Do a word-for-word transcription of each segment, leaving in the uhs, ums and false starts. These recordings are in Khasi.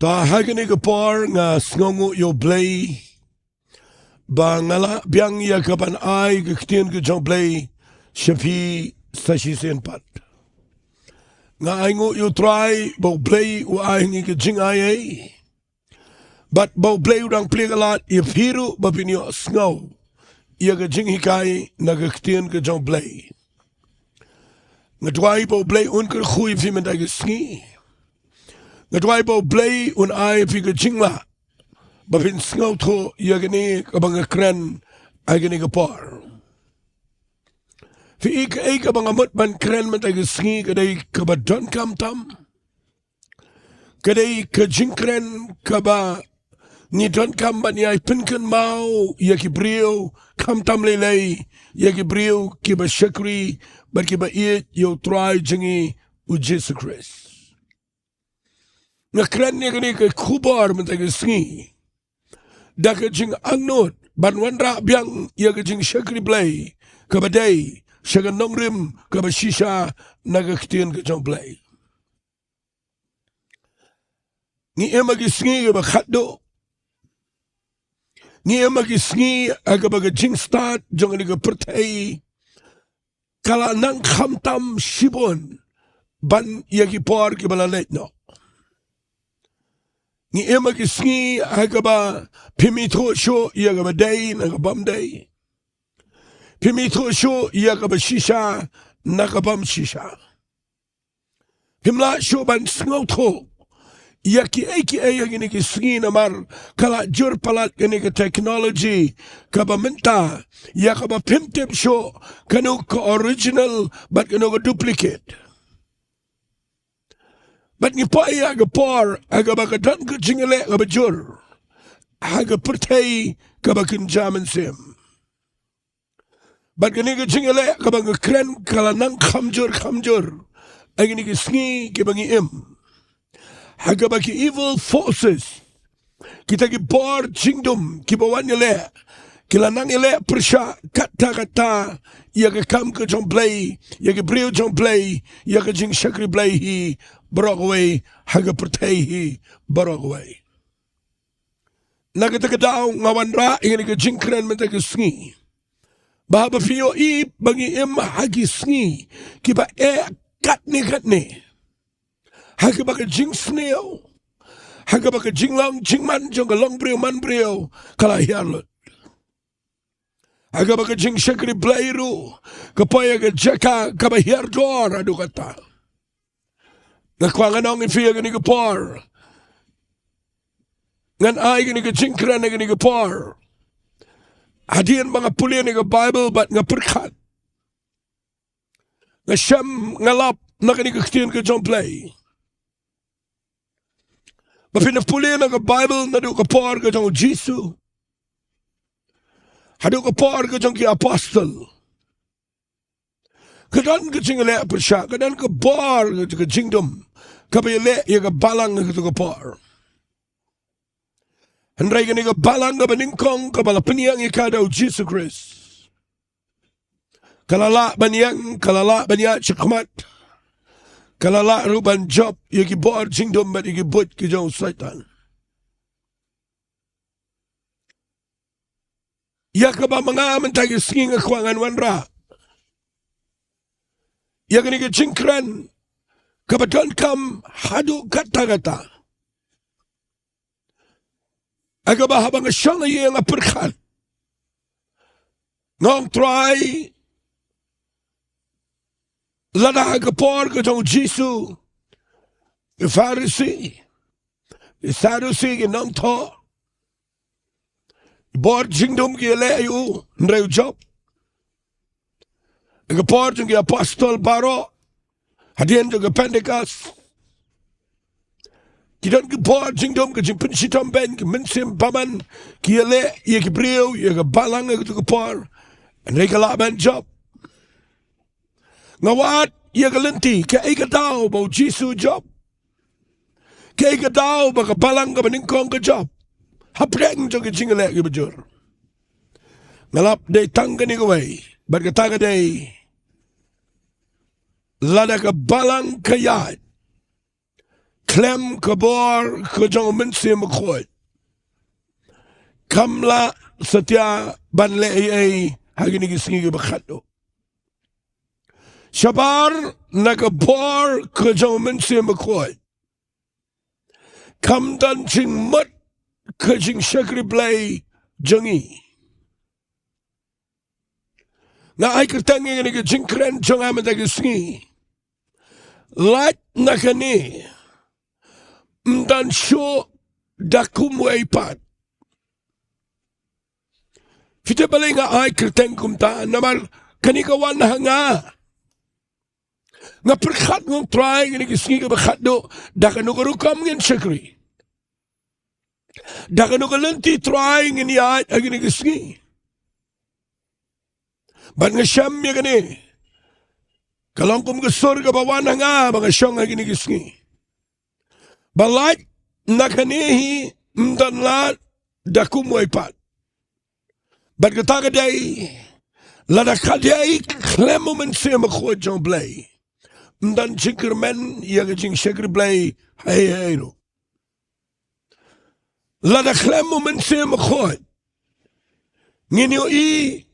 Ta ha kane ka por nga sngewnguh ïa U Blei ba nga lah biang ïa ka ban ai ka ktien ka jong U Blei sha phi sa shisien pat. Nga ainguh ïa U Trai ba U Blei u ai ha ngi ka jingai ei, bad ba U Blei u dang plie ka lad ïa phi ruh ba phin ïohsngew ïa ka jinghikai na ka ktien ka jong U Blei. Nga duwai ba U Blei un kyrkhu ïa phi mynta ka sngi. Nga duwai ba U Blei un ai ïa phi ka jinglah ba phin sngewthuh ïa kane kaba nga kren ha kane ka por. Phi i, kaei kaba nga mut ban kren mynta ka sngi ka dei kaba donkam tam. Ka dei ka jingkren kaba ngi donkam ban ïai pynkynmaw ïa ki briew, khamtam lei lei ïa ki briew kiba shakri bad kiba ïeit ïa U Trai jong ngi U Jisu Khrist. Nga kren ïa kane ka khubor mynta ka sngi da ka jingangnud ban wanrah biang ïa ka jingshakri Blei kaba dei sha ka nongrim kaba shisha na ka ktien ka jong U Blei. Ngi im ha ki sngi kiba khatduh. Ngi im ha ki sngi ha kaba ka jingstad jong kane ka pyrthei ka la nang khamtam shibun ban ïa ki por kiba la leit noh. Ngi im ha ki sngi ha kaba phim ithuh shuh ïa kaba dei na ka bym dei. Phim ithuh shuh ïa kaba shisha na ka bym shisha. Phim lah shuh ban sngewthuh ïa kiei kiei ha kine ki sngi namar ka la jur palat kane ka technology kaba mynta, ïa kaba phim tip shuh kano ka original bad kano ka duplicate. Bad ngi poi ha ka por ha kaba ka don ka jingïaleh kaba jur ha ka pyrthei kaba kynja mynsiem. Bad kane ka jingïaleh kaba nga kren ka la nang khamjur khamjur ha kine ki sngi kiba ngi im, ha kaba ki evil forces, kita ki bor jingdum kiba wan ïaleh, ki la nang ïaleh pyrshah katta katta ïa ka kam ka jong U Blei, ïa ki briew jong U Blei, ïa ka jingshakri Blei hi baroh kawei, ha ka pyrthei hi baroh kawei. Na kata ka daw nga wanrah ïa kane ka jingkren mynta ka sngi ba haba phi ïohi ba ngi im ha ki sngi kiba eh katne katne, ha kaba ka jingsniew, ha kaba ka jinglong jingman jong ka longbriew manbriew ka la hiar lut, ha kaba ka jingshakri Blei ruh ka poi ha ka jaka kaba hiar dor haduh katta. Nga kwah ngan ong ïa phi ha kane ka por, ngan ai kane ka jingkren ha kane ka por. Hadien ba nga pule na ka Baibl bad nga pyrkhat, nga shem, nga lap na kane ka ktien ka jong U Blei. Ba phin pule na ka Baibl naduh ka por ka jong U Jisu haduh ka por ka jong ki apostol, ka don ka jingïaleh pyrshah, ka don ka bor ka jingdum kaba ïaleh ïa ka balang ha kato ka por. Hynrei kane ka balang kaba nyngkong kaba la pynïeng ïa ka da U Jisu Khrist, ka la lah ban ïeng, ka la lah ban ïaid shakhmat, ka la lah ruh ban jop ïa ki bor jingdum bad ïa ki buit ki jong u Soitan. Ïa kaba ma nga mynta ka sngi nga kwah ngan wanrah ïa kane ka jingkren kaba donkam haduh katta katta, ha kaba haba nga shong ha ïing nga pyrkhat, nga ong, Trai, lada ha ka por ka jong U Jisu ki Pharisi, ki Sadusi, ki nongthoh, bor jingdum ki ïaleh ïa u, hynrei u jop. Ha ka por jong ki apostol baroh, hadien jong ka Pentekost, ki don ki bor jingdum, ka jingpynshitom beiñ, ki mynsiem bymman ki ïaleh ïa ki briew, ïa ka balang ha kato ka por, hynrei ka lah ban jop. Nga wad ïa ka lynti, kaei ka daw ba U Jisu u jop? Kaei ka daw ba ka balang kaba nyngkong ka jop hapdeng jong ka jingïaleh kaba jur? Nga lap dei tang kane kawei, bad kata ka dei, lada ka balang ka ïaid, khlem ka bor ka jong u Mynsiem Bakhuid, kam lah satia ban leh ei ei ha kine ki sngi kiba khatduh. Shabar na ka bor ka jong u Mynsiem Bakhuid, kam don jingmut ka jingshakri Blei jong ngi. Nga ai kyrteng ïa kane ka jingkren jong nga mynta ka sngi. Lait na kane, ym don shuh da kumwei pat. Phi tip balei nga ai kyrteng kumta? Namar kane ka wan ha nga. Nga pyrkhat, nga ong Trai, kine ki sngi kiba khatduh, da kano ka rukom ngin shakri? Da kano ka lynti Trai ngin ïaid ha kine ki sngi? Bad nga shem ïa kane, ka long kum ka sur kaba wan ha nga ba nga shong ha kine ki sngi. Ba lait na kane hi, ym don lad da kumwei pat. Bad kata ka dei, lada ka dei khlem u Mynsiem Bakhuid jong u Blei, ym don jingkyrmen ïa ka jingshakri Blei ha ei ei ruh. Lada khlem u Mynsiem Bakhuid, ngin ïohi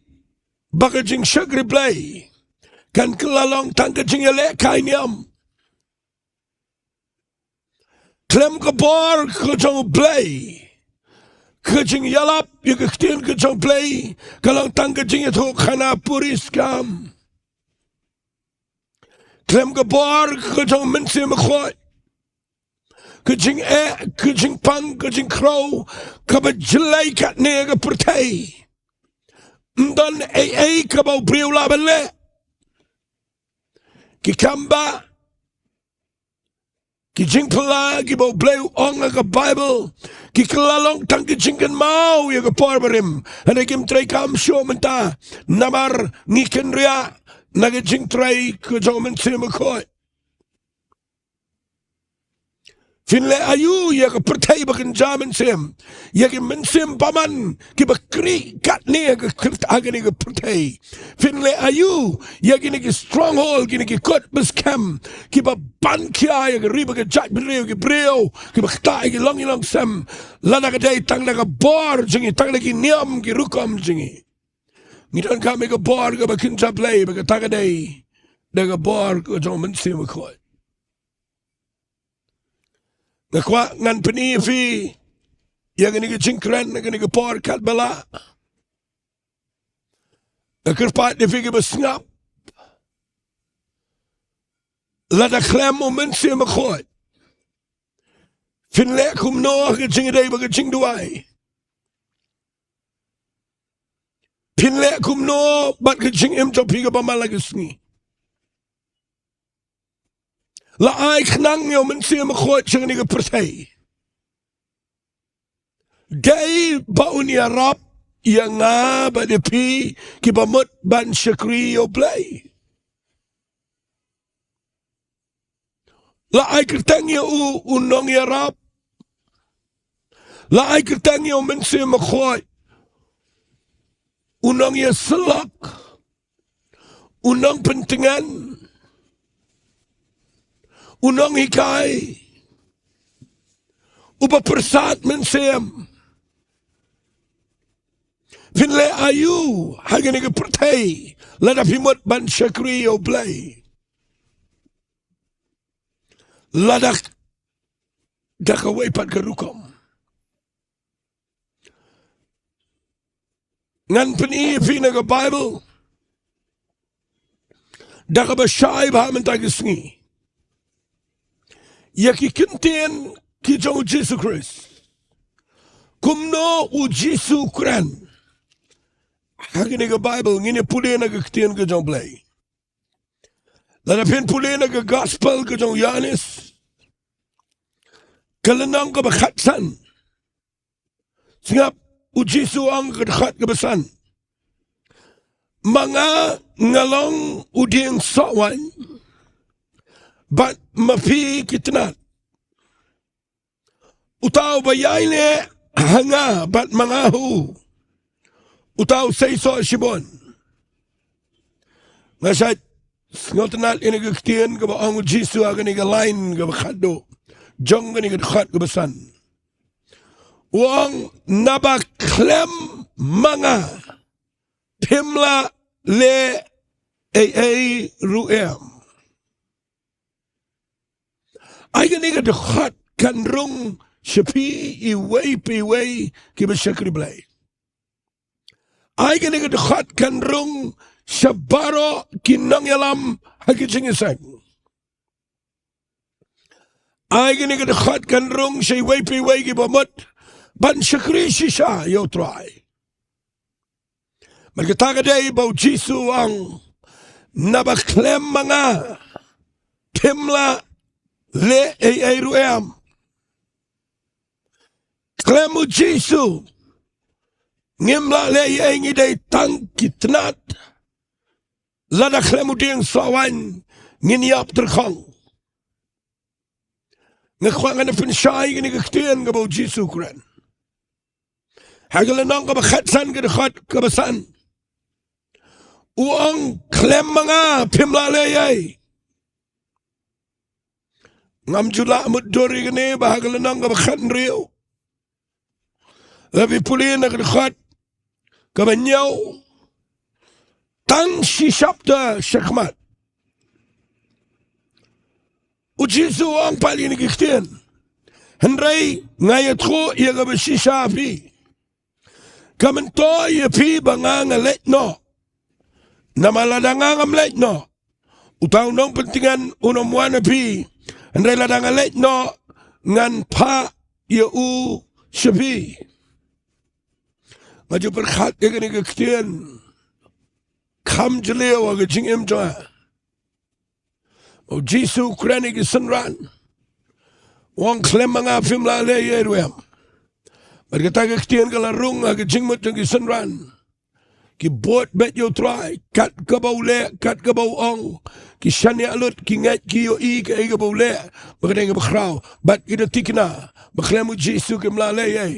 ba ka jingshakri Blei kan kylla long tang ka jingïalehkai niam. Khlem ka bor ka jong u Blei, ka jingïalap ïa ka ktien ka jong u Blei ka long tang ka jingïathuhkhana puriskam. Khlem ka bor ka jong u Mynsiem Bakhuid, ka jingeh, ka jingpang, ka jingkhrew kaba jlei katne ha ka pyrthei, ym don ei ei kaba u briew lah ban leh. Ki kam ba, ki jingphylla kiba u Blei u ong ha ka Baibl, ki kylla long tang ki jingkynmaw ïa ka por barim. Hynrei kim treikam shuh mynta, namar ngi kynriah na ka jingtrei ka jong u Mynsiem Bakhuid. Phin leh aïu ïa ka pyrthei ba kynja mynsiem, ïa ki mynsiem bymman kiba khrieh katne ha ka kyrt-, ha kane ka pyrthei? Phin leh aïu ïa kine ki stronghold, kine ki kot ba skhem, kiba ban khia ïa ka ri bad ka jaitbynriew, ki briew kiba ktah ïa ki longïing longsem? Lada ka dei tang da ka bor jong ngi, tang da ki niam ki rukom jong ngi, ngi donkam ïa ka bor kaba kynja Blei, ba kata ka dei da ka bor ka jong u Mynsiem Bakhuid. Nga kwah ngan pyni ïa phi ïa kane ka jingkren ha kane ka por katba lah. Nga kyrpad ïa phi kiba sngap, lada khlem u Mynsiem Bakhuid, phin leh kumno ha ka jingïadei bad ka jingduwai? Phin leh kumno bad ka jingim jong phi kaba man la ka sngi? La ai khnang ïa u Mynsiem Bakhuid sha kane ka pyrthei, dei ba un ïarap ïa nga bad ïa phi kiba mut ban shakri ïa u Blei. La ai kyrteng ïa u, u nongïarap. La ai kyrteng ïa u Mynsiem Bakhuid, u nongïasyllok, u nongpyntngen, u nonghikai, uba pyrsad mynsiem. Phin leh aïu ha kane ka pyrthei lada phi mut ban shakri ïa u Blei? Lada da kawei pat ka rukom. Ngan pyni ïa phi na ka Baibl da kaba shai bha mynta ka sngi, ïa ki ktien ki jong u Jisu Khrist. Kumno u Jisu u kren ha kane ka Baibl? Ngin ïa pule na ka ktien ka jong u Blei. Lada phin pule na ka Gospel ka jong u Ïoannis, ka lynnong kaba khatsan. Sngap, u Jisu u ong ha ka dkhot kaba san: Ma nga nga long u dieng soh waiñ, bad ma phi ki tnat. Uta uba ïaineh ha nga bad ma nga ha u, uta u seisoh shibun. Nga shait sngewtynnad ïa kane ka ktien kaba ong u Jisu ha kane ka lain kaba khatduh. jong kane ka dkhot kaba san. U ong, naba khlem ma nga phim lah leh ei ei ruh em. Ai kane ka dkhot kan rung sha phi iwei pa iwei kiba shakri Blei. Ai kane ka dkhot kan rung sha baroh ki nongïalam ha ki jingïaseng. Ai kane ka dkhot kan rung sha iwei pa iwei kiba mut ban shakri shisha ïa U Trai. Bad kata ka dei ba U Jisu u ong, naba khlem ma nga phim lah leh ei ei ruh em. Khlem U Jisu ngim lah leh ei ei, ngi dei tang ki tnat. Lada khlem u dieng sohwaiñ ngin ïap tyrkhong. Nga kwah ngan pynshai kane ka ktien kaba U Jisu u kren ha ka lynnong kaba khatsan, ka dkhot kaba san. U ong, khlem ma nga phim lah leh ei ei. Ngam ju lah mutdur ïa kane ba ha ka lynnong kaba khathynriew, lada phi pule na ka dkhot kaba hynñiew, tang shi shapter shakhmat, U Jisu u ong pat ïa kine ki ktien. Hynrei nga ïathuh ïa kaba shisha ha phi, ka myntoi ïa phi ba nga nga leit noh. Namar lada nga ngam leit noh, uta u nongpyntngen un ym wan ha phi. Hynrei lada nga leit noh, ngan phah ïa u sha phi. Nga ju pyrkhat ïa kane ka ktien kham jylliew ha ka jingim jong nga. U Jisu u kren ïa ki synran, u ong, khlem ma nga phim lah leh ei ei ruh em. Bad kata ka ktien ka la rung ha ka jingmut jong ki synran. Ki bud beit ïa U Trai, kat kaba u leh, kat kaba u ong. Ki shaniah lut, ki ngeit, ki ïohi kaei kaba u leh ba ka dei kaba khraw. Bad ki da thikna ba khlem U Jisu kim lah leh ei ei.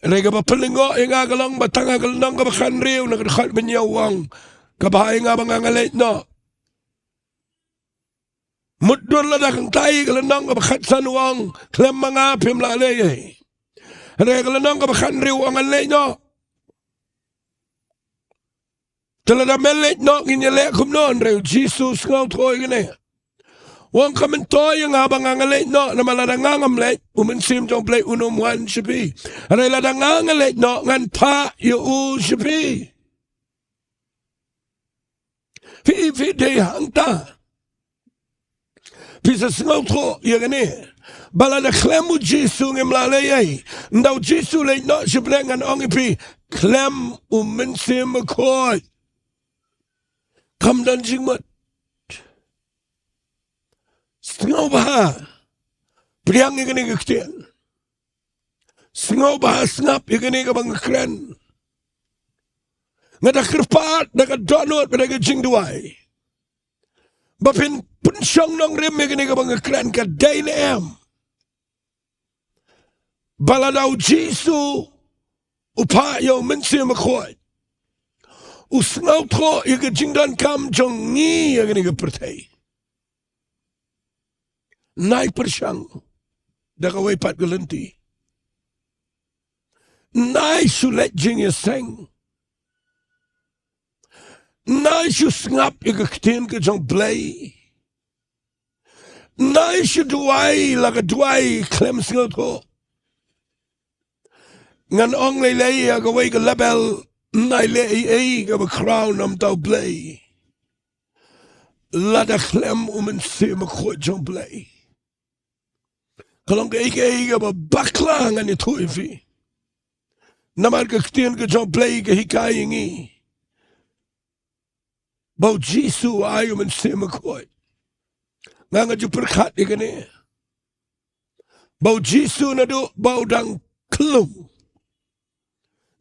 Hynrei kaba pynlyngngoh ïa nga ka long ba tang ha ka lynnong kaba khathynriew, na ka dkhot ba hynñiew, u ong, kaba bha ïa nga ba nga nga leit noh. Mutdur lada kangtai, ka lynnong kaba khatsan u ong, khlem ma nga phim lah leh ei ei. Hynrei ka lynnong kaba khathynriew u ong, ngan leit noh. Te lada men leit noh, ngin ïaleh kumno? Hynrei U Jisu u sngewthuh ïa kane. U ong, ka myntoi ïa nga ba nga nga leit noh, namar lada nga ngam leit, U Mynsiem jong U Blei un ym wan sha phi. Hynrei lada nga nga leit noh, ngan phah ïa u sha phi. Phi, phi dei hangta, phi sa sngewthuh ïa kane, ba lada khlem U Jisu ngim lah leh ei ei. Ynda U Jisu u leit noh shipneh, ngan ong ïa phi, khlem U Mynsiem Bakhuid, kam don jingmut. Sngewbha pdiang ïa kane ka ktien. Sngewbha sngap ïa kane kaba nga kren. Nga da kyrpad da ka dohnud bad da ka jingduwai ba phin pynshong nongrim ïa kane kaba nga kren. Ka dei ne em ba lada U Jisu u phah ïa U Mynsiem Bakhuid, u sngewthuh ïa ka jingdonkam jong ngi ïa kane ka pyrthei? Nai pyrshang da kawei pat ka lynti. Nai shu leit jingïaseng. Nai shu sngap ïa ka ktien ka jong U Blei. Nai shu duwai la ka duwai khlem sngewthuh. Ngan ong lei lei, ha kawei ka level, nai leh ei ei kaba khraw na ka bynta U Blei. Lada khlem U Mynsiem Bakhuid jong U Blei, ka long kaei kaei kaba bakla, ngan ïathuh ïa phi. Namar ka ktien ka jong U Blei ka hikai ïa ngi ba U Jisu u ai U Mynsiem Bakhuid. Nga, nga ju pyrkhat ïa kane, ba U Jisu naduh ba u dang khlung,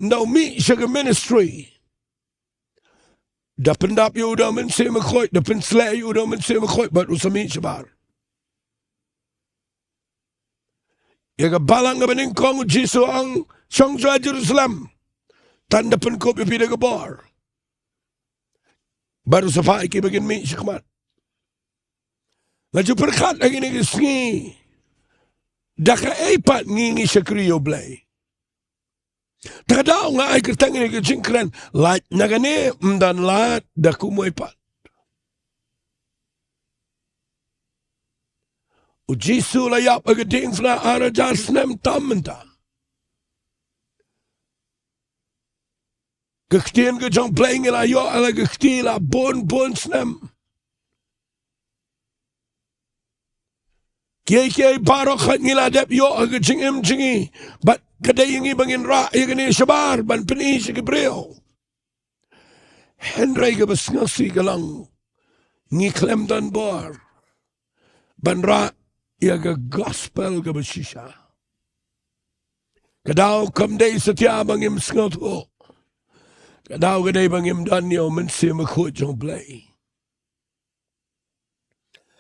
ynda u mih sha ka ministry, da pyndap ïa u da U Mynsiem Bakhuid, da pynsleh ïa u da U Mynsiem Bakhuid, bad u sa mih shabar. Ïa ka balang kaba nyngkong U Jisu u ong, shong shuwa Jerusalem, tang da pynkup ïa phi da ka bor. Bad u sa phah ïa kiba kin mih shakhmat. Nga ju pyrkhat ha kine ki sngi, da kaei pat ngi ngi shakri ïa U Blei. Te ka daw nga ai kyrteng ïa kane ka jingkren, lait na kane, ym don lad da kumwei pat. U Jisu la ïap ha ka diengphna ar hajar snem tam mynta. Ka ktien ka jong U Blei ngi la ïoh ha la ka kti la bun bun snem. Kiei kiei baroh ngi la dep ïoh ha ka jingim jong ngi. Bad ka dei ïa ngi ba ngin rah ïa kane shabar ban pyni sha ki briew. Hynrei kaba sngewsih ka long, ngi khlem don bor ban rah ïa ka gospel kaba shisha. Ka daw kam dei satia ba ngim sngewthuh. Ka daw ka dei ba ngim don ïa U Mynsiem Bakhuid jong U Blei.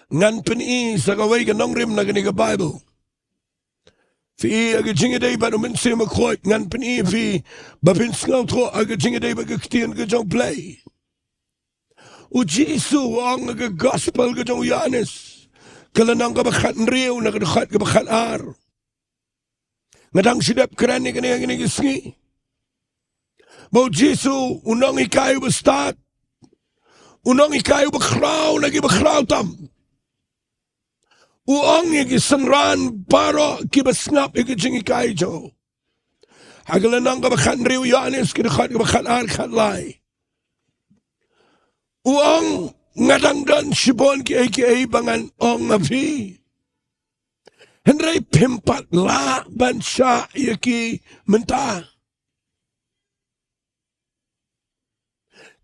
Ngan pyni sa kawei ka nongrim na kane ka Baibl. Phi i ha ka jingïadei bad U Mynsiem Bakhuid, ngan pyni phi ba phin sngewthuh ha ka jingïadei bad ka ktien ka jong U Blei. U Jisu u ong ha ka gospel ka jong u Ïoannis, ka lynnong kaba khathynriew na ka dkhot kaba khatar. Nga dang shu dep kren ïa kane ha kine ki sngi. Ba u Jisu, u nonghikai uba stad, u nonghikai uba khraw na kiba khraw tam, u ong ïa ki synran baroh kiba sngap ïa ki jinghikai jong u. Ha ka lynnong kaba khathynriew Ïoannis, ka dkhot kaba khatar khatlai, u ong, nga dang don shibun kiei kiei ba ngan ong ha phi, hynrei phim pat lah ban shah ïa ki mynta.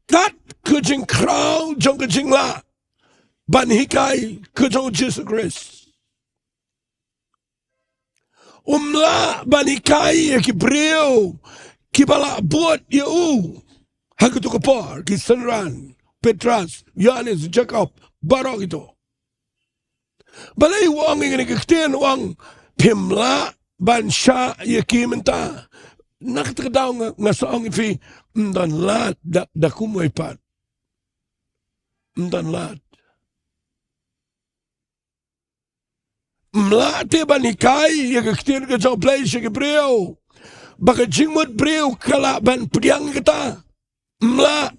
Kat ka jingkhraw jong ka jinglah ban hikai ka jong u Jisu Khrist. Um lah ban hikai ïa ki briew kiba la bud ïa u ha kato ka por, ki synran, Petros, Ïoannis, Jakob, baroh kito. Balei u ong ïa kane ka ktien, u ong phim lah ban shah ïa ki mynta? Na kata ka daw nga, nga sa ong ïa phi, ym don lad da, da kumwei pat. Ym don lad. Ym lah te ban hikai ïa ka ktien ka jong U Blei sha ki briew ba ka jingmut briew ka lah ban pdiang ïa kata. Ym lah.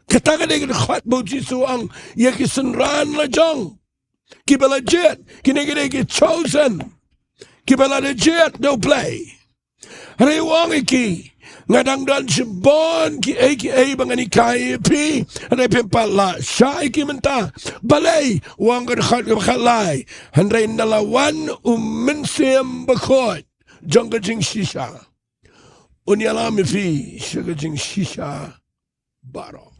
Kata ka dei ka dkhot ba u Jisu u ong ïa ki synran la jong, kiba la jied, kine ki dei ki chosen, kiba la da jied da U Blei. Hynrei u ong ïa ki, nga dang don shibun kiei kiei ba ngan hikai ïa phi, hynrei phim pat lah shah ïa ki mynta. Balei? U ong ka dkhot kaba khatlai, hynrei ynda la wan u Mynsiem Bakhuid jong ka jingshisha, un ïalam ïa phi sha ka jingshisha baroh.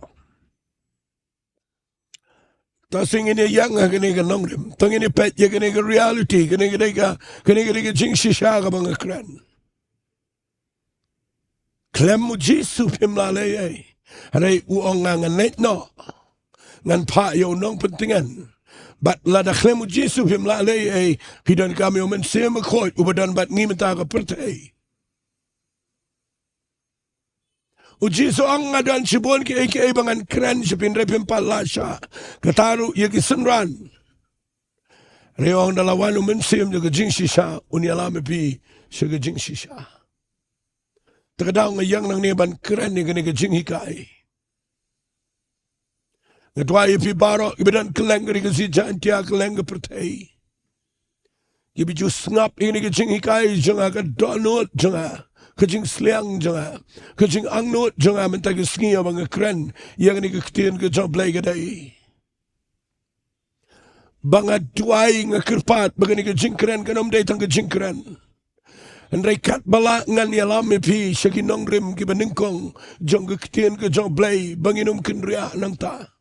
Te shu ngin ïeng ha kane ka nongrim, te ngin peit ïa kane ka reality, kane ka dei ka, kane ka dei ka jingshisha kaba nga kren. Khlem u Jisu phim lah leh ei ei. Hynrei u ong, nga ngan leit noh, ngan phah ïa u Nongpyntngen. Bad lada khlem u Jisu phim lah leh ei ei, phi donkam ïa u Mynsiem Bakhuid uba don bad ngi mynta ha ka pyrthei. U Jisu u ong, nga don shibun kiei kiei ba ngan kren sha phi, hynrei phim pat lah shah. Kata ruh ïa ki synran. Hynrei u ong, ynda la wan u Mynsiem jong ka jingshisha, un ïalam ïa phi sha ka jingshisha. Te ka daw nga ïeng nangne ban kren ïa kane ka jinghikai. Nga duwai ïa phi baroh kiba don kylleng ka ri Khasi Jaiñtia, kylleng ka pyrthei, kiba ju sngap ïa kane ka jinghikai jong nga, ka dohnud jong nga, ka jingsliang jong nga, ka jingangnud jong nga mynta ka sngi haba nga kren ïa kane ka ktien ka jong U Blei. Ka dei ba nga duwai, nga kyrpad ba kane ka jingkren kan ym dei tang ka jingkren, hynrei katba lah ngan ïalam ïa phi sha ki nongrim kiba nyngkong jong ka ktien ka jong U Blei ba ngin ym kynriah nangta.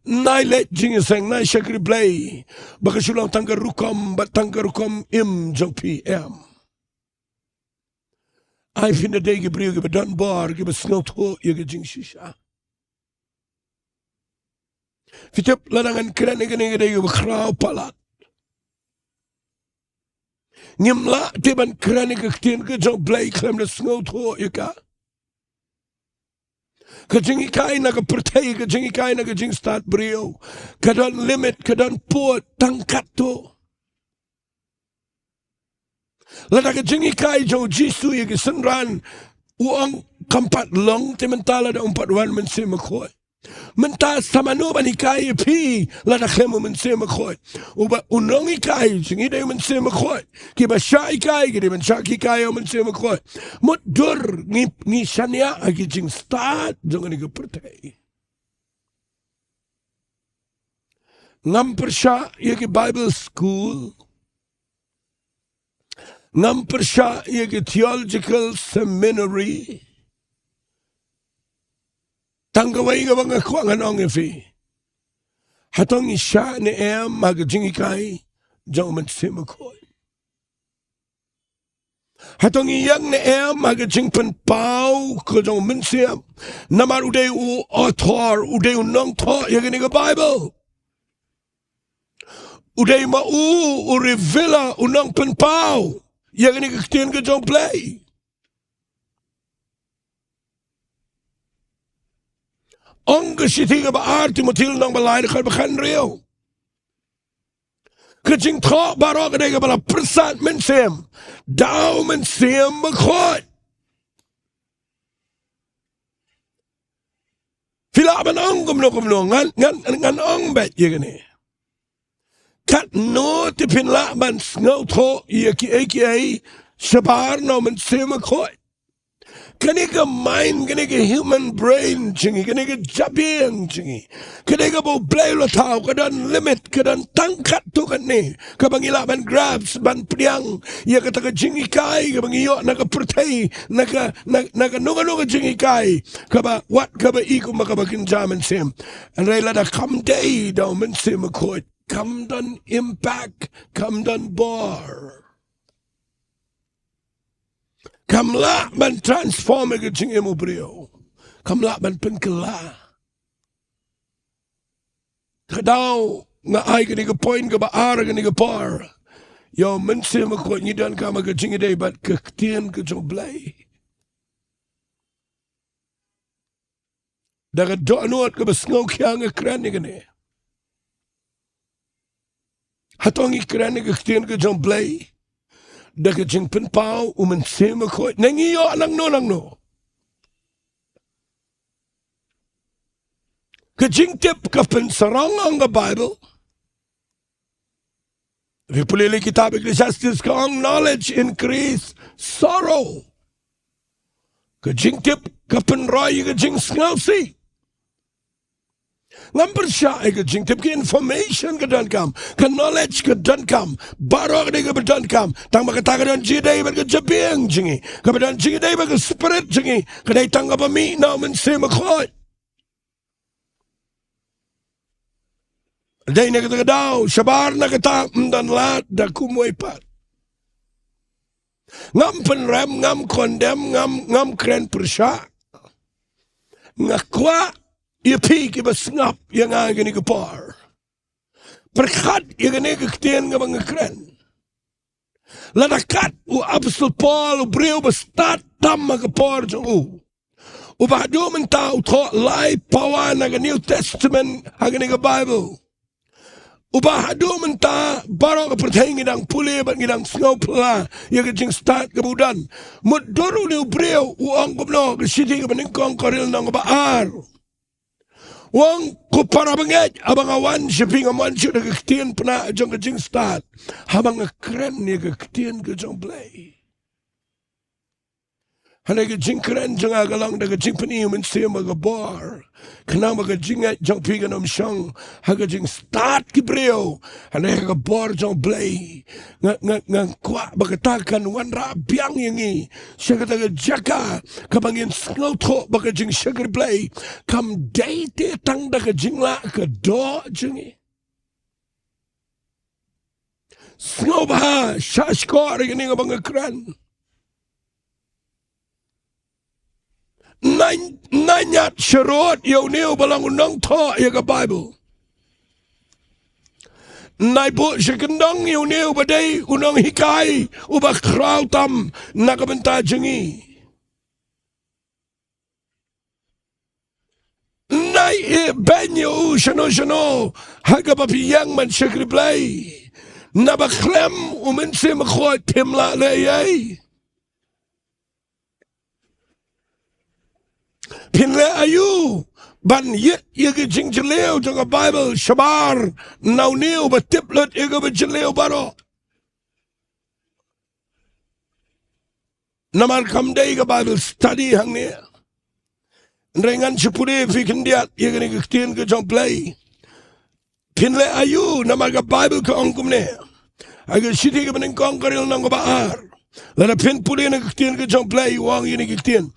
Nai leit jingïaseng, nai shakri Blei, ba ka shu long tang ka rukom bad tang ka rukom im jong phi, em. Ai phin da dei ki briew kiba don bor, kiba sngewthuh ïa ka jingshisha. Phi tip, lada ngan kren ïa kane ka dei kaba khraw palat. Ngim lah te ban kren ïa ka ktien ka jong U Blei khlem da sngewthuh ïa ka. Ka jinghikai na ka pyrthei, ka jinghikai na ka jingstad briew, ka don limit, ka don pud, tang katto. Lada ka jinghikai jong u Jisu ïa ki synran, u ong kam pat long te mynta lada um pat wan Mynsiem Bakhuid. Mynta sa mano ban hikai ïa phi lada khlem u Mynsiem Bakhuid? Uba u nonghikai jong ngi dei u Mynsiem Bakhuid. Kiba shah hikai ki dei ban shah hikai ïa u Mynsiem Bakhuid. Mutdur ngi, ngi shaniah ha ki jingstad jong kane ka pyrthei. Ngam pyrshah ïa ki Bible school. Ngam pyrshah ïa ki theological seminary. Tang kawei kaba nga kwah ngan ong ïa phi. Hato ngi shah ne em ha ka jinghikai jong u Mynsiem Bakhuid? Hato ngi ïeng ne em ha ka jingpynpaw ka jong u Mynsiem? Namar u dei u author, u dei u nongthoh ïa kane ka Bible. U dei ma u, u revealer, u nongpynpaw ïa kane ka ktien ka jong u Blei. Ong ka shithi kaba ar Timothi lynnong ba lai dkhot ba khathynriew. Ka jingthoh baroh ka dei kaba la pyrsad mynsiem da u Mynsiem Bakhuid. Phi lah ban ong kumno kumno, ngan, ngan, ngan ong beit ïa kane. Katno te phin lah ban sngewthuh ïa kiei kiei shabar na u Mynsiem Bakhuid? Kane ka mind, kane ka human brain jong ngi, kane ka jabieng jong ngi, kane kaba u Blei u la thaw, ka don limit, ka don tang katto katne kaba ngi lah ban grasp, ban pdiang ïa kata ka jinghikai kaba ngi ïoh na ka pyrthei, na ka, na, na kano kano ka jinghikai kaba wat kaba i kumba kaba kynja mynsiem. Hynrei lada kam dei da u Mynsiem Bakhuid, kam don impact, kam don bor. Kam lah ban transform ïa ka jingim u briew. Kam lah ban pynkylla. Ka daw nga ai kane ka point kaba ar kane ka por. Ïa u Mynsiem Bakhuid ngi donkam ha ka jingïadei bad ka ktien ka jong u Blei. Da ka dohnud kaba sngewkhia nga kren ïa kane. Hato ngi kren ïa ka ktien ka jong u Blei da ka jingpynpaw u Mynsiem Bakhuid, ne ngi ïoh nangno nangno? Ka jingtip ka pynsarong ong ka Bible. Phi pule ïa kitab Ecclesiastes ka ong, "Knowledge increase sorrow." Ka jingtip ka pynroi ïa ka jingsngewsih. Ngam pyrshah ïa ka jingtip, ka information ka donkam, ka knowledge ka donkam, baroh ka dei kaba donkam. Tang ba kata ka don jingïadei bad ka jabieng jong ngi, kaba don jingïadei bad ka spirit jong ngi, ka dei tang kaba mih na u Mynsiem Bakhuid. Dei na kata ka daw, shabar na kata, ym don lad da kumwei pat. Ngam pynrem, ngam condemn, ngam, ngam kren pyrshah. Nga kwah ïa phi kiba sngap ïa nga ha kane ka por, pyrkhat ïa kane ka ktien kaba nga kren. Lada kat u Apostol Paul, u briew ba stad tam ha ka por jong u, uba haduh mynta u thoh lai pawa na ka New Testament ha kane ka Bible, uba haduh mynta baroh ka pyrthei ngi dang pule bad ngi dang sngewphylla ïa ka jingstad kaba u don. Mutdur une u briew u ong kumno, ka shithi kaba nyngkong Korinth lynnong kaba ar. U ong, "Ko para bangeit, haba nga wan sha phi nga mon shuh da ka ktien pynah jong ka jingstad, haba nga kren ïa ka ktien ka jong u Blei." Hynrei ka jingkren jong nga ka long da ka jingpyni u Mynsiem bad ka bor, khnang ba ka jingngeit jong phi kan ym shong ha ka jingstad ki briew, hynrei ha ka bor jong u Blei. Nga, nga, nga kwah ba kata kan wanrah biang ïa ngi sha kata ka jaka kaba ngin sngewthuh ba ka jingshakri Blei kam dei te tang da ka jinglah ka doh jong ngi. Sngewbha, shah shkor ïa kane kaba nga kren. Nang, nang ñiad sharud ïa une uba long u nongthoh ïa ka Bible. Nang buh sha kyndong ïa une uba dei u nonghikai uba khraw tam na ka bynta jong ngi. Ai, eh, beiñ ïa u shano shano ha kaba phi ïeng ban shakri Blei. Naba khlem u Mynsiem Bakhuid phim lah leh ei ei. Phin leh aïu ban ïit ïa ka jingjylliew jong ka Baibl shabar na une uba tip lut ïa kaba jylliew baroh? Namar kam dei ka Bible study hangne. Hynrei ngan shu pule ïa phi khyndiat ïa kane ka ktien ka jong U Blei. Phin leh aïu namar ka Bible ka ong kumne. Ha ka shithi kaba nyngkong ka lynnong kaba ar. Lada phin pule na ka ktien ka jong U Blei u ong ïa kane ka ktien.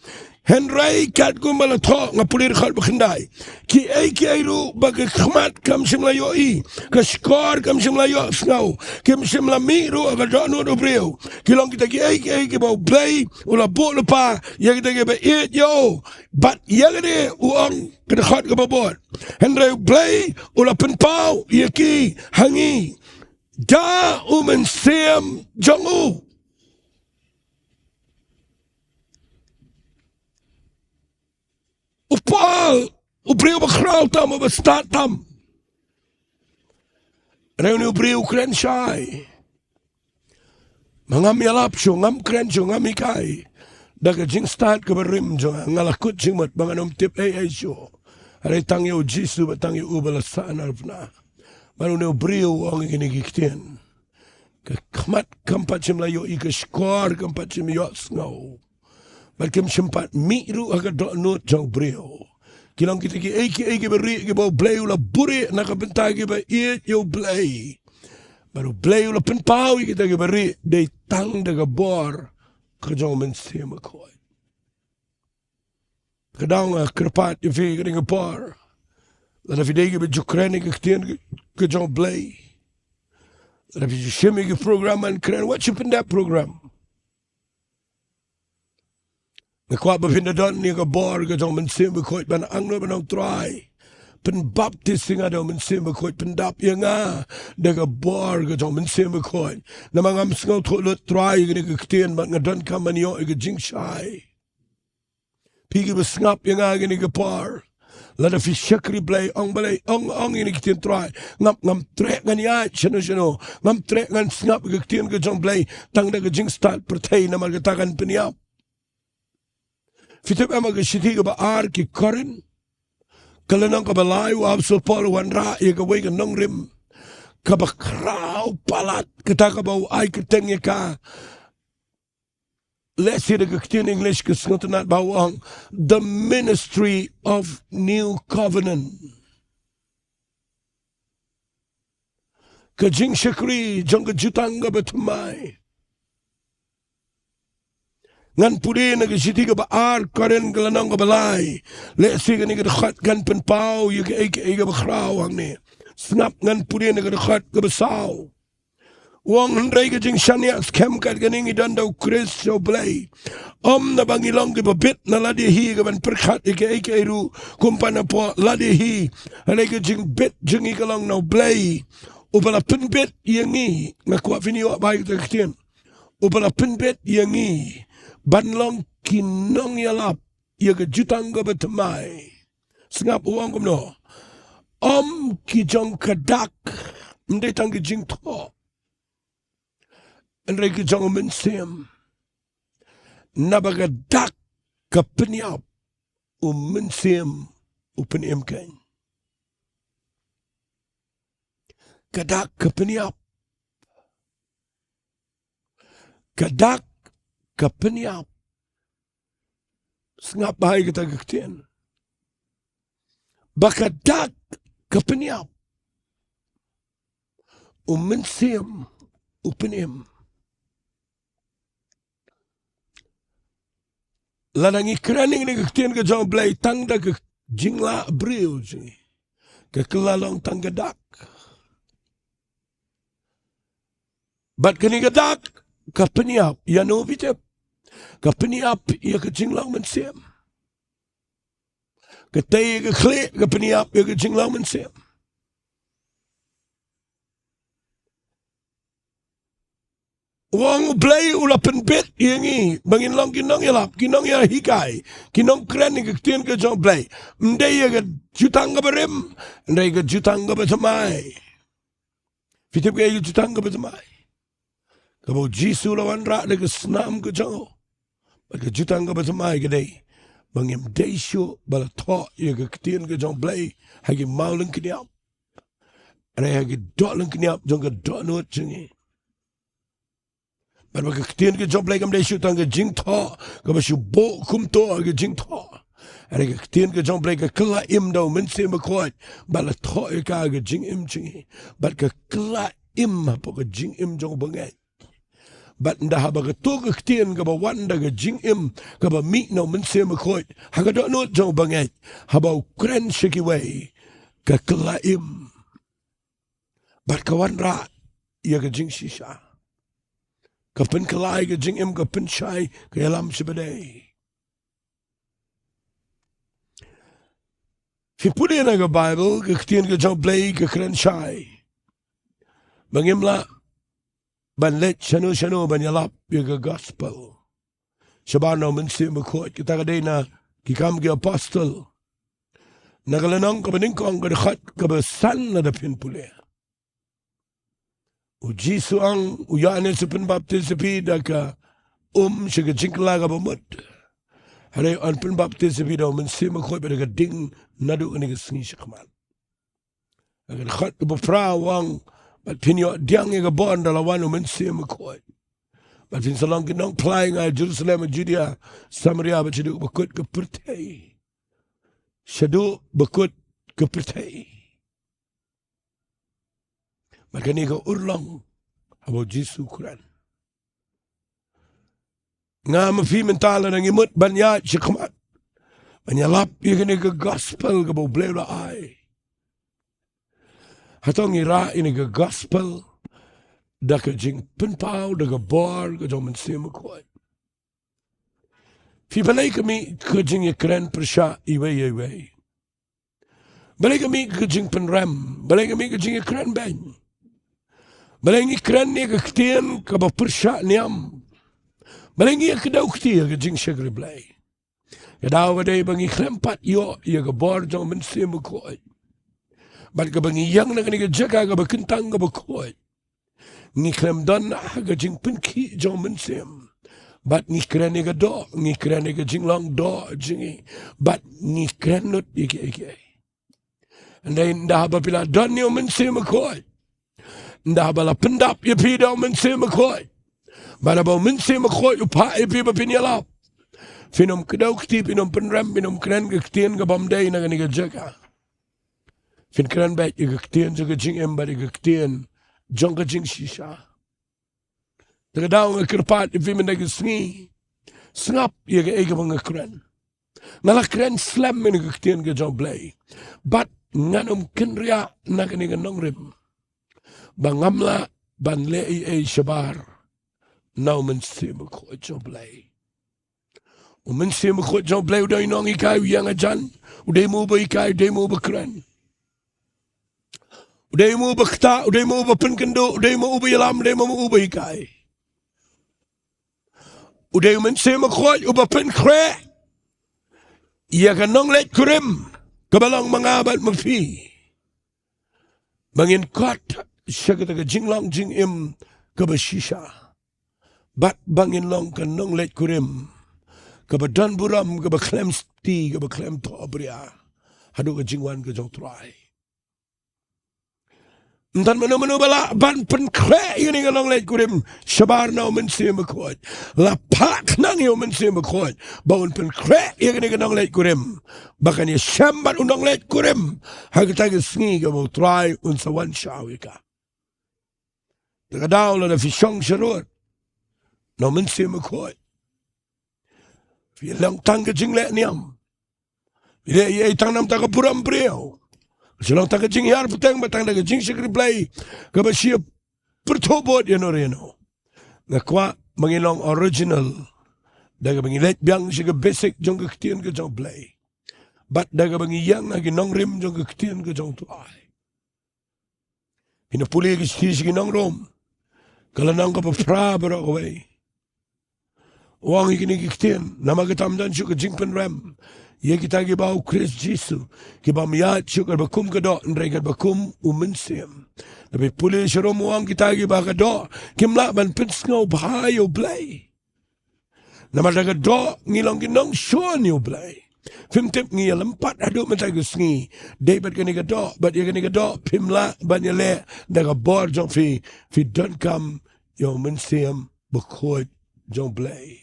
Hynrei katkum ba la thoh, nga pule dkhot ba khyndai. Kiei kiei ruh ba ka khmat kam shym la ïohi, ka shkor kam shym la ïohsngew, kim shym la mih ruh ha ka dohnud u briew, ki long kita kiei kiei kiba U Blei u la buh lypa ïa kita kiba ïeit ïa u. Bad ïa kane u ong ka dkhot kaba bud. Hynrei U Blei u la pynpaw ïa ki ha ngi da u Mynsiem jong u. U Paul, u briew ba khraw tam, uba stad tam. Hynrei une u briew u kren shai. Ma ngam ïalap shuh, ngam kren shuh, ngam hikai. Da ka jingstad kaba rim jong nga, nga la kut jingmut ba ngan ym tip ei ei shuh. Hynrei tang ïa U Jisu bad tang ïa u ba la sah na pna. Bad une u briew u ong ïa kine ki ktien. Ka khmat kam pat shym la ïohi, ka shkor kam pat shym ïohsngew. Bad kim shym pat mih ruh ha ka dohnud jong u briew. Ki long kita kiei kiei kiba rieh kiba U Blei u la buhrieh na ka bynta kiba ïeit ïa U Blei. Bad U Blei u la pynpaw ïa kita kiba rieh dei tang da ka bor ka jong u Mynsiem Bakhuid. Ka daw nga kyrpad ïa phi ka dei ka bor. Lada phi dei kiba ju kren ïa ka ktien ka jong U Blei. Lada phi ju shim ïa ki program ban kren, wat shu pyndep program. Nga kwah ba phin da don ïa ka bor ka jong u Mynsiem Bakhuid ban angnud ban ong Trai, pynbaptis ïa nga da u Mynsiem Bakhuid, pyndap ïa nga da ka bor ka jong u Mynsiem Bakhuid. Namar ngam sngewthuh lut Trai ïa kane ka ktien bad nga donkam ban ïoh ïa ka jingshai. Phi kiba sngap ïa nga ha kane ka por, lada phi shakri Blei, ong Blei, ong, ong ïa kane ka ktien Trai. Ngam, ngam treh ngan ïaid shano shano. Ngam treh ngan sngap ïa ka ktien ka jong Blei tang da ka jingstad pyrthei namar kata kan pynïap. Phi tip em ha ka shithi kaba ar ki Korinth, ka lynnong kaba lai, u Apostol Paul u wanrah ïa kawei ka nongrim kaba khraw palat, kata kaba u ai kyrteng ïa ka, lehse da ka ktien English ka sngewtynnad ba u ong The Ministry of New Covenant. Ka jingshakri jong ka jutang kaba thymmai. Ngan pule na ka shithi kaba ar Korinth ka lynnong kaba lai. Lehse kane ka dkhot kan pynpaw ïa kaei kaei kaba khraw hangne. Sngap, ngan pule na ka dkhot kaba saw. U ong, hynrei ka jingshaniah skhem kat kane ngi don da u Khrist sha u Blei. Ym naba ngi long kiba bit na lade hi ka ban pyrkhat ïa kaei kaei ruh kum pat napoh lade hi. Hynrei ka jingbit jong ngi ka long na u Blei, uba la pynbit ïa ngi. Nga kwah phin ïoh bha ïa kata ka ktien. Uba la pynbit ïa ngi ban long ki nongïalap ïa ka jutang kaba thymmai. Sngap, u ong kumno? Ym ki jong ka dak, ym dei tang ki jingthoh, hynrei ki jong u Mynsiem. Naba ka dak ka pynïap, u Mynsiem u pynim keiñ. Ka dak ka pynïap. Ka dak ka pynïap. Sngap bha ïa kata ka ktien. Ba ka dak ka pynïap, u Mynsiem u pynim. Lada ngi kren ïa kane ka ktien ka jong u Blei tang da ka jinglah briew jong ngi, ka kylla long tang ka dak. Bad kane ka dak ka pynïap ïa no, phi tip? Ka pynïap ïa ka jinglong mynsiem. Ka tei ïa ka khlieh, ka pynïap ïa ka jinglong mynsiem. U ong U Blei u la pynbit ïa ngi ba ngin long ki nongïalap, ki nongïahikai, ki nongkren ïa ka ktien ka jong U Blei. Ym dei ïa ka jutang kaba rim, ym dei ka jutang kaba thymmai. Phi tip kaei ka jutang kaba thymmai? Kaba U Jisu u la wanrah da ka snam ka jong u. Bad ka jutang kaba thymmai ka dei ba ngim dei shuh ba la thoh ïa ka ktien ka jong U Blei ha ki maw lyngkniap, hynrei ha ki doh lyngkniap jong ka dohnud jong ngi. Bad ba ka ktien ka jong U Blei kam dei shuh tang ka jingthoh kaba shu buh kumto ha ka jingthoh, hynrei ka ktien ka jong U Blei ka kylla im da U Mynsiem Bakhuid bad la thoh ïa ka ha ka jingim jong ngi. Bad ka kylla im hapoh ka jingim jong u bangeit. Bad ynda haba kato ka ktien kaba wan da ka jingim kaba mih na U Mynsiem Bakhuid ha ka dohnud jong u bangeit, haba u kren sha kiwei, ka kylla im bad ka wanrah ïa ka jingshisha. Ka pynkylla ïa ka jingim, ka pynshai, ka ïalam shibadei. Phi pule na ka Baibl, ka ktien ka jong U Blei ka kren shai ba ngim lah ban leit shano shano ban ïalap ïa ka gospel shabar na U Mynsiem Bakhuid. Kata ka dei na Ki Kam ki Apostol, na ka lynnong kaba nyngkong, ka dkhot kaba san, lada phin pule. U Jisu u ong, u Ïoannis u pynbaptis ïa phi da ka um sha ka jingkylla kaba mut, hynrei un pynbaptis ïa phi da U Mynsiem Bakhuid bad da ka ding naduh kane ka sngi shakhmat. Ha ka dkhot kaba phra u ong, bad phin ïoh pdiang ïa ka bor ynda la wan U Mynsiem Bakhuid, bad phin sa long ki nongphla ïa nga ha Jerusalem, ha Judia, Samaria bad shaduh ba kut ka pyrthei. Shaduh ba kut ka pyrthei. Bad kane ka urlong haba U Jisu u kren. Nga ma phi mynta, lada ngi mut ban ïaid shakhmat ban ïalap ïa kane ka gospel kaba U Blei u la ai, hato ngi rah ïa kane ka gospel da ka jingpynpaw, da ka bor ka jong U Mynsiem Bakhuid? Phi, balei ka mih ka jingïakren pyrshah iwei ïa iwei? Balei ka mih ka jingpynrem? Balei ka mih ka jingïakren beiñ? Balei ngi kren ïa ka ktien kaba pyrshah niam? Balei ngi ïakdew kti ïa ka jingshakri Blei? Ka daw ka dei ba ngi khlem pat ïoh ïa ka bor jong U Mynsiem Bakhuid, bad kaba ngi ïeng na kane ka jaka kaba kyntang kaba khuid, ngi khlem don ha ka jingpynkhih jong U Mynsiem, bad ngi kren ïa ka doh, ngi kren ïa ka jinglong doh jong ngi, bad ngi kren lut ïa kiei kiei. Hynrei ynda haba phi la don ïa U Mynsiem Bakhuid, ynda haba la pyndap ïa phi da U Mynsiem Bakhuid, bad haba U Mynsiem Bakhuid u phah ïa phi ba phin ïalap, phin ym kdew kti, phin ym pynrem, phin ym kren ka ktien kabym dei na kane ka jaka. Phin kren beit ïa ka ktien jong ka jingim bad ïa ka ktien jong ka jingshisha. Te ka daw nga kyrpad ïa phi mynta ka sngi, sngap ïa kaei kaba nga kren. Nga la kren slem ïa ka ktien ka jong U Blei, bad ngan ym kynriah na kane ka nongrim ba ngam lah ban leh ei ei shabar na U Mynsiem Bakhuid jong U Blei. U Mynsiem Bakhuid jong U Blei u dei u nonghikai, u ïeng hajan, u dei mo uba hikai, u dei mo uba kren. U dei mo uba ktah, u dei mo uba pynkynduh, u dei mo uba ïalam, u dei mo uba hikai. U dei U Mynsiem Bakhuid uba pynkhreh ïa ka nongleit kurim kaba long ma nga bad ma phi, ba ngin kot sha kata ka jinglong jingim kaba shisha, bad ba ngin long ka nongleit kurim kaba don burom, kaba khlem sngewthuh, kaba khlem thohbria haduh ka jingwan ka jong U Trai. Ym don mano mano ba lah ban pynkhreh ïa kane ka nongleit kurim shabar na U Mynsiem Bakhuid. La phah khnang ïa U Mynsiem Bakhuid ba un pynkhreh ïa kane ka nongleit kurim, ba kan ïashem bad u nongleit kurim ha kata ka sngi kaba U Trai un sa wan shaw ïa ka. Te ka daw lada phi shong sharud na U Mynsiem Bakhuid, phi long tang ka jingleh niam. Phi leh ei ei tang namar ka burom briew. Phi long tang ka jinghiar pateng bad tang da ka jingshakri Blei kaba shyrkhei pyrthuh bud ïano ïano. Nga kwah ba ngin long original da kaba ngin leit biang sha ka basic jong ka ktien ka jong U Blei, bad da kaba ngin ïeng ha ki nongrim jong ka ktien ka jong U Trai. Phin ïa pule ki shithi sha ki nong Rom, Ka lynnong kaba phra baroh kawei. U ong ïa kine ki ktien, namar kata ym don shuh ka jingpynrem ïa kita kiba ha u Khrist Jisu, ki bym ïaid shuh katba kum ka doh, hynrei katba kum u Mynsiem. Lada phi pule sharum u ong kita kiba ha ka doh kim lah ban pynsngewbha ïa U Blei. Namar da ka doh ngi long ki nongshun ïa U Blei. Phim tip ngi ïalympat haduh mynta ka sngi dei bad kane ka doh, bad ïa kane ka doh phim lah ban ïaleh da ka bor jong phi, phi donkam ïa u Mynsiem Bakhuid jong U Blei.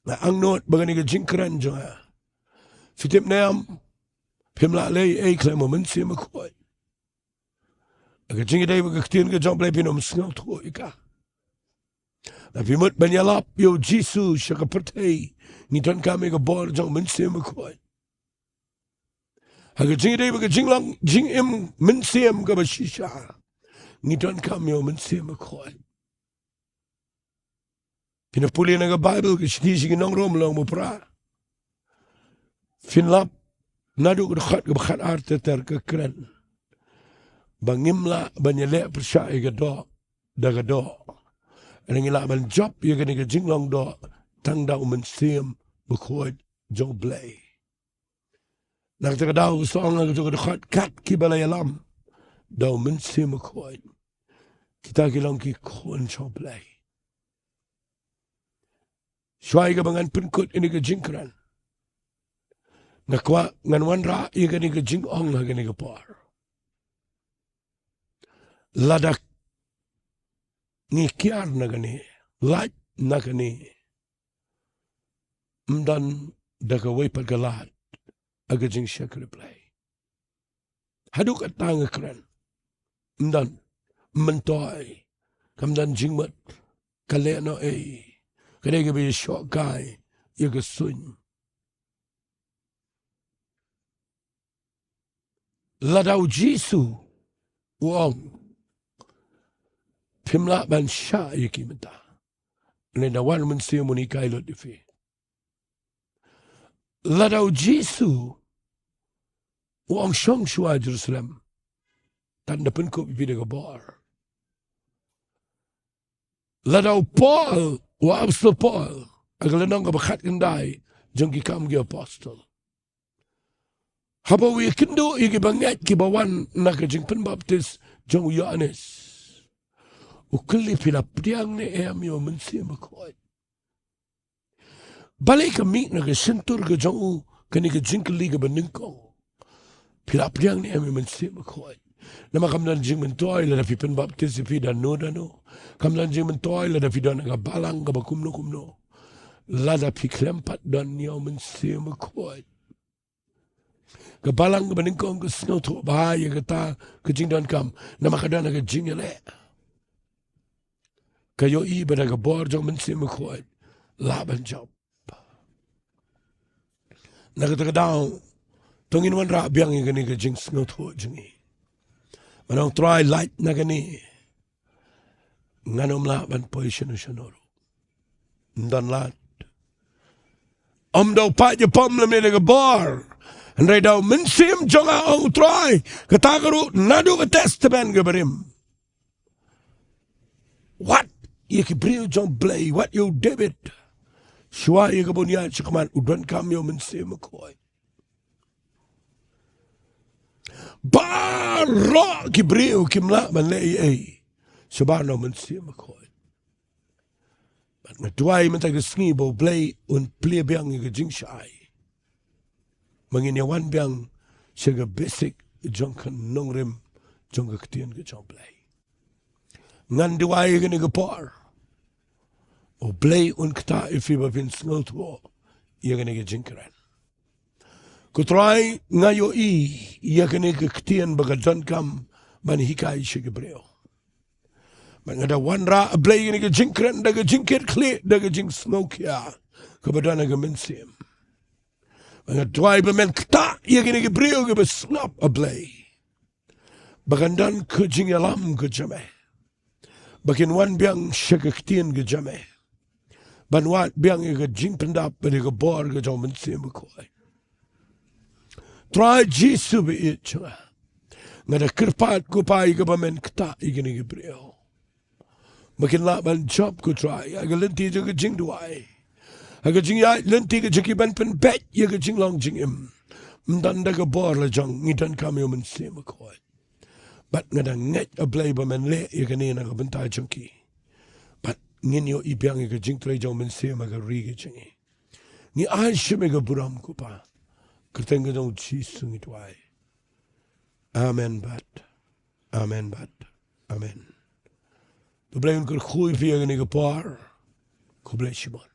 Nga angnud ba kane ka jingkren jong nga, phi tip ne em, phim lah leh ei khlem u Mynsiem Bakhuid. Ha ka jingïadei bad ka ktien ka jong U Blei phin ym sngewthuh ïa ka. Lada phi mut ban ïalap ïa u Jisu sha ka pyrthei, ngi donkam ïa ka bor jong u Mynsiem Bakhuid. Ha ka jingïadei bad ka jinglong jingim mynsiem kaba shisha, ngi donkam ïa u Mynsiem Bakhuid. Phin ïa pule na ka Baibl, ka shithi sha ki nong Rom lynnong ba phra. Phin lap naduh ka dkhot kaba khatar ter ter, ka kren ba ngim lah ban ïaleh pyrshah ïa ka doh da ka doh. Hynrei ngi lah ban jop ïa kane ka jinglong doh tang da u Mynsiem Bakhuid jong U Blei. Na kata ka daw, shu ong ha kato ka dkhot, kat kiba la ïalam da u Mynsiem Bakhuid, kita ki long ki khun jong U Blei. Shuwa ïa kaba ngan pynkut ïa kane ka jingkren, nga kwah ngan wanrah ïa kane ka jingong ha kane ka por. Lada ngi kiar na kane, lait na kane, ym don da kawei pat ka lad ha ka jingshakri Blei. Haduh katta nga kren, ym don, ym myntoi, kam don jingmut, ka leh noh ei, ka dei kaba ïashoh kai ïa ka suiñ. Lada u Jisu u ong, phim lah ban shah ïa ki mynta, lada wan u Mynsiem un hikai lut ïa phi. Lada u Jisu u ong, shong shuwa Jerusalem, ngan da pynkup ïa phi da ka bor. Lada u Paul, u apostol Paul, ha ka lynnong kaba khatkhyndai jong Ki Kam ki Apostol, haba u ïakynduh ïa ki bangeit kiba wan na ka jingpynbaptis jong u Ïoannis, u kylli, phi la pdiang ne em ïa u Mynsiem Bakhuid? Balei ka mih na ka shyntur ka jong u kane ka jingkylli kaba nyngkong, phi la pdiang ne em ïa u Mynsiem Bakhuid? Namar kam don jingmyntoi lada phi pynbaptis ïa phi da no da no. Kam don jingmyntoi lada phi don ha ka balang kaba kumno kumno, lada phi khlem pat don ïa u Mynsiem Bakhuid. Ka balang kaba nyngkong ka sngewthuh bha ïa kata ka jingdonkam, namar ka don ha ka jingïaleh. Ka ïohi ba da ka bor jong u Mynsiem Bakhuid lah ban jop. Na kata ka daw, to ngin wanrah biang ïa kane ka jingsngewthuh jong ngi. Ban ong, Trai, lait na kane, ngan ym lah ban poi shano shano ruh. Ym don lad. Ym da u paid ïapom lymne da ka bor, hynrei da u Mynsiem jong nga, ong u Trai. Kata ka ruh naduh ka Testament kaba rim. Wat ïa ki briew jong U Blei, wat ïa u David, shuwa ïa kaba un ïaid shakhmat, u donkam ïa u Mynsiem Bakhuid. Baroh ki briew kim lah ban leh ei ei shabar na u Mynsiem Bakhuid. Bad nga duwai mynta ka sngi ba U Blei un plie biang ïa ka jingshai, ba ngin ïa wan biang sha ka basic jong ka nongrim jong ka ktien ka jong U Blei. Ngan duwai ïa kane ka por, U Blei un ktah ïa phi ba phin sngewthuh ïa kane ka jingkren. Ko Trai, nga ïohi ïa kane ka ktien ba ka donkam ban hikai sha ki briew. Bad nga da wanrah, A Blei, ïa kane ka jingkren da ka jingkitkhlieh, da ka jingsngewkhia kaba don ha ka mynsiem. Bad nga duwai ba men ktah ïa kine ki briew kiba sngap, A Blei, ba kan don ka jingïalam ka jong me, ba kin wan biang sha ka ktien ka jong me, ban wad biang ïa ka jingpyndap bad ïa ka bor ka jong u Mynsiem Bakhuid. Trai Jisu ba ïeit jong nga, nga da kyrpad, ko Pa, ïa kaba men ktah ïa kine ki briew. ba kin lah ban jop, ko Trai, ha ka lynti jong ka jingduwai, ha ka jingïaid lynti ka jong ki ban pynbeit ïa ka jinglong jingim. Ym don da ka bor la jong, ngi donkam ïa u Mynsiem Bakhuid. Bad nga dang ngeit, A Blei, ba men leh ïa kane na ka bynta jong ki. Bad ngin ïohi biang ïa ka jingtrei jong u Mynsiem ha ka ri ka jong ngi. Ngi ai shim ïa ka burom, ko Pa. Kyrteng ka jong u Jisu ngi duwai. Amen bad amen bad amen. To Blei un kyrkhu ïa phi ha kane ka por. Khublei shibun.